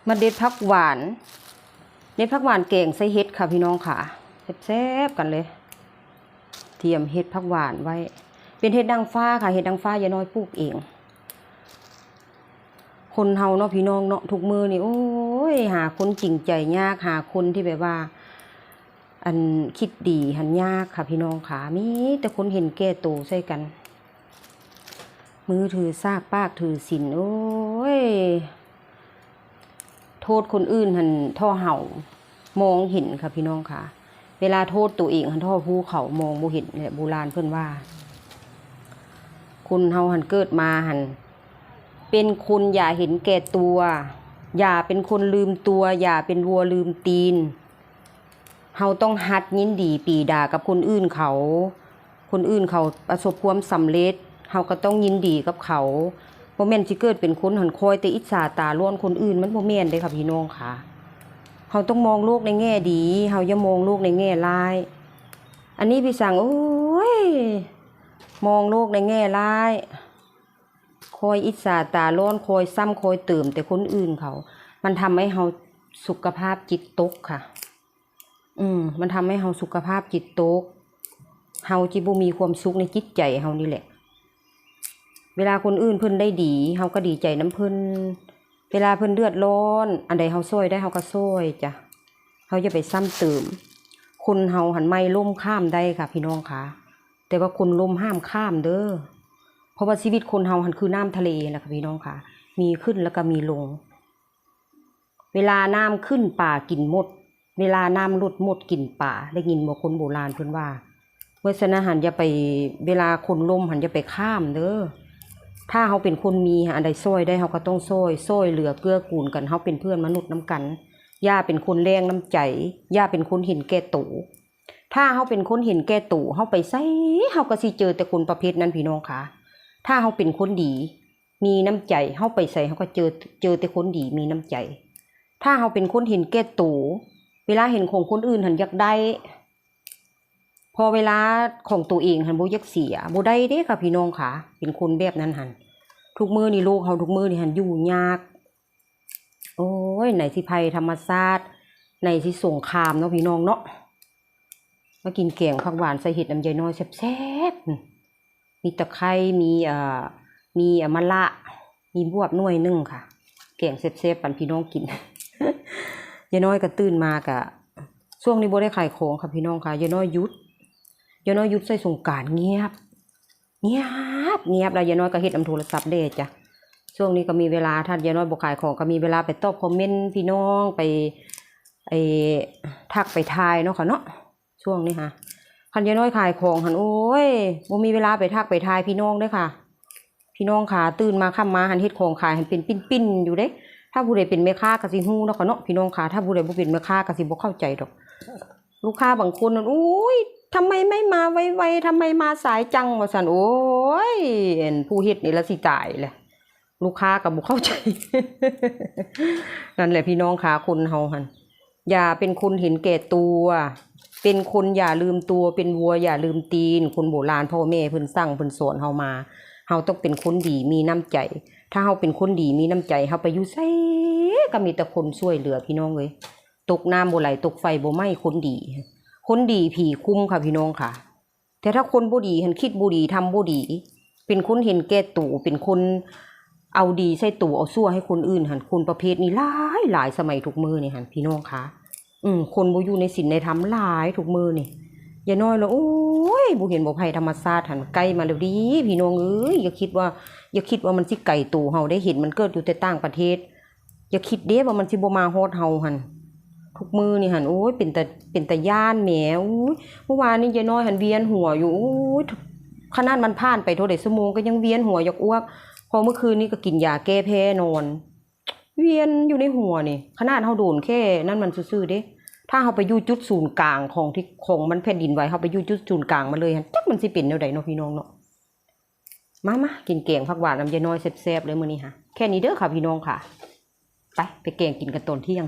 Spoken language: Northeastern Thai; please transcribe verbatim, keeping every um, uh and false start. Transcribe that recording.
มาเด็ดผักหวาน เด็ดผักหวานแกงใส่เห็ดค่ะพี่น้องค่ะ แซ่บๆกันเลย เตรียมเห็ดผักหวานไว้ เป็นเห็ดนางฟ้าค่ะ เห็ดนางฟ้ายายน้อยปลูกเอง คนเฮาเนาะพี่น้องเนาะ ทุกมื้อนี่ โอ้ย หาคนจริงใจยาก หาคนที่แบบว่า อันคิดดีหันยากค่ะพี่น้องค่ะ มีแต่คนเห็นแก่ตัวใส่กัน มือถือสากปากถือศีล โอ้ย โทษคนอื่นหันท่อเห่ามองเห็นค่ะพี่น้องค่ะ เวลาโทษตัวเองหันท่อภูเขามองบ่เห็นแหละ โบราณเพิ่นว่า คนเฮาหันเกิดมาหัน เป็นคนอย่าเห็นแก่ตัว อย่าเป็นคนลืมตัว อย่าเป็นวัวลืมตีน เฮาต้องหัดยินดีปีดากับคนอื่นเขา คนอื่นเขาประสบความสำเร็จ เฮาก็ต้องยินดีกับเขา บ่แม่นสิเกิดเป็นคนหันคอยแต่อิจฉาตาร้อนคนอื่น มันบ่แม่นเด้ค่ะพี่น้องค่ะ เฮาต้องมองโลกในแง่ดี เฮาอย่ามองโลกในแง่ร้าย อันนี้พี่สัง โอ้ย มองโลกในแง่ร้าย คอยอิจฉาตาร้อน คอยซ้ำคอยเติมแต่คนอื่นเขา มันทำให้เฮาสุขภาพจิตตกค่ะ อืม มันทำให้เฮาสุขภาพจิตตก เฮาจิบ่มีความสุขในจิตใจเฮานี่แหละ เวลาคนอื่นเพิ่นได้ดี เฮาก็ดีใจนำเพิ่น เวลาเพิ่นเดือดร้อน อันใดเฮาซ่อยได้เฮาก็ซ่อยจ้ะ เฮาอย่าไปซ้ำเติม คนเฮาหันไม้ล้มข้ามได้ค่ะพี่น้องคะ แต่ว่าคนล้มห้ามข้ามเด้อ เพราะว่าชีวิตคนเฮาหันคือน้ำทะเลนะคะพี่น้องคะ มีขึ้นแล้วก็มีลง เวลาน้ำขึ้นปลากินมด เวลาน้ำลดมดกินปลา ได้ยินบ่คนโบราณเพิ่นว่า เพราะฉะนั้นหันอย่าไป เวลาคนล้มหันอย่าไปข้ามเด้อ ถ้าเฮาเป็นคนมีหันอันใดซ่อยได้เฮาก็ต้องซ่อย ซ่อยเหลือเกื้อกูลกัน เฮาเป็นเพื่อนมนุษย์นำกัน อย่าเป็นคนแรงน้ำใจ อย่าเป็นคนเห็นแก่โต ถ้าเฮาเป็นคนเห็นแก่โต เฮาไปไส เฮาก็สิเจอแต่คนประเภทนั้นพี่น้องคะ ถ้าเฮาเป็นคนดี มีน้ำใจ เฮาไปไสเฮาก็เจอ เจอแต่คนดีมีน้ำใจ ถ้าเฮาเป็นคนเห็นแก่โต เวลาเห็นของคนอื่นหันอยากได้ พอเวลาของตัวเองหันบ่อยากเสีย บ่ได้เด้ค่ะพี่น้องคะ เป็นคนแบบนั้นหัน ทุกมื้อนี้โลกเฮาทุกมื้อนี้หันอยู่ยาก โอ้ย ไหนสิภัยธรรมชาติ ไหนสิสงครามเนาะพี่น้องเนาะ มากินแกงผักหวานใส่เห็ดนำยายน้อยแซ่บๆ มีตะไคร้ มี เอ่อ มี เอ่อ มะระ มีบวบหน่วยหนึ่งค่ะ แกงแซ่บๆ ปันพี่น้องกิน ยายน้อยก็ตื่นมากะ ช่วงนี้บ่ได้ขายของค่ะพี่น้องค่ะ ยายน้อยหยุด ยายน้อยหยุดใส่สงกรานต์เงียบ เงียบ เงียบ แล้วยายน้อยก็เฮ็ดนำโทรศัพท์แด่จ้ะ ช่วงนี้ก็มีเวลา ถ้ายายน้อยบ่ขายของก็มีเวลาไปตอบคอมเมนต์พี่น้อง ไป ไอ้ ทักไปทายเนาะค่ะเนาะ ช่วงนี้ค่ะ คันยายน้อยขายของหัน โอ้ย บ่มีเวลาไปทักไปทายพี่น้องเด้อค่ะ พี่น้องค่ะ ตื่นมาค่ำมาหันเฮ็ดของขายหันเป็นปิ้นๆ อยู่เด้ ถ้าผู้ใดเป็นแม่ค้าก็สิฮู้เนาะค่ะเนาะ พี่น้องค่ะ ถ้าผู้ใดบ่เป็นแม่ค้าก็สิบ่เข้าใจดอก ลูกค้าบางคนนั่น "อุ๊ย ทำไมไม่มาไวๆ ทำไมมาสายจัง" ว่าซั่น โอ้ย อันผู้เฮ็ดนี่ละสิตายแหละ ลูกค้าก็บ่เข้าใจ นั่นแหละพี่น้องคะ คนเฮาหั่น อย่าเป็นคนเห็นแก่ตัว เป็นคนอย่าลืมตัว เป็นวัวอย่าลืมตีน คนโบราณพ่อแม่เพิ่นสั่งเพิ่นสอนเฮามา เฮาต้องเป็นคนดีมีน้ำใจ ถ้าเฮาเป็นคนดีมีน้ำใจ เฮาไปอยู่ไสก็มีแต่คนช่วยเหลือพี่น้องเอ้ย ตกน้ำบ่ไหล ตกไฟบ่ไหม้ คนดี คนดีผีคุ้มค่ะพี่น้องค่ะ แต่ถ้าคนบ่ดีหันคิดบ่ดี ทำบ่ดี เป็นคนเห็นแก่ตัว เป็นคนเอาดีใส่ตัว เอาชั่วให้คนอื่นหัน คนประเภทนี้หลายหลาย สมัยทุกมื้อนี่หัน พี่น้องคะ อืม คนบ่อยู่ในศีลในธรรมหลายทุกมื้อนี่ ยายน้อยละ โอ้ย บ่เห็นบ่ภัยธรรมชาติหัน ใกล้มาแล้วดี พี่น้องเอ้ย อย่าคิดว่า อย่าคิดว่ามันสิไกลตัวเฮาได้ เห็นมันเกิดอยู่แต่ต่างประเทศ อย่าคิดเด้ว่ามันสิบ่มาฮอดเฮาหัน ทุกมื้อนี่หัน โอ้ย เป็นตา เป็นตาย้านแหม โอ้ย เมื่อวานนี้ยายน้อยหันเวียนหัวอยู่ โอ้ย ขนาดมันผ่านไปเท่าใดชั่วโมงก็ยังเวียนหัวอยากอ้วก พอเมื่อคืนนี้ก็กินยาแก้แพ้นอน เวียนอยู่ในหัวนี่ ขนาดเฮาโดนแค่นั้นมันซื่อๆเด้ ถ้าเฮาไปอยู่จุดศูนย์กลางของที่ ของมันแผ่นดินไหว เฮาไปอยู่จุดศูนย์กลางมันเลยหัน จักมันสิเป็นแนวใดเนาะพี่น้องเนาะ มา มา กินแกงผักหวานนำยายน้อยแซ่บๆเลยมื้อนี้ค่ะ แค่นี้เด้อค่ะพี่น้องค่ะ ไป ไปแกงกินกันตอนเที่ยง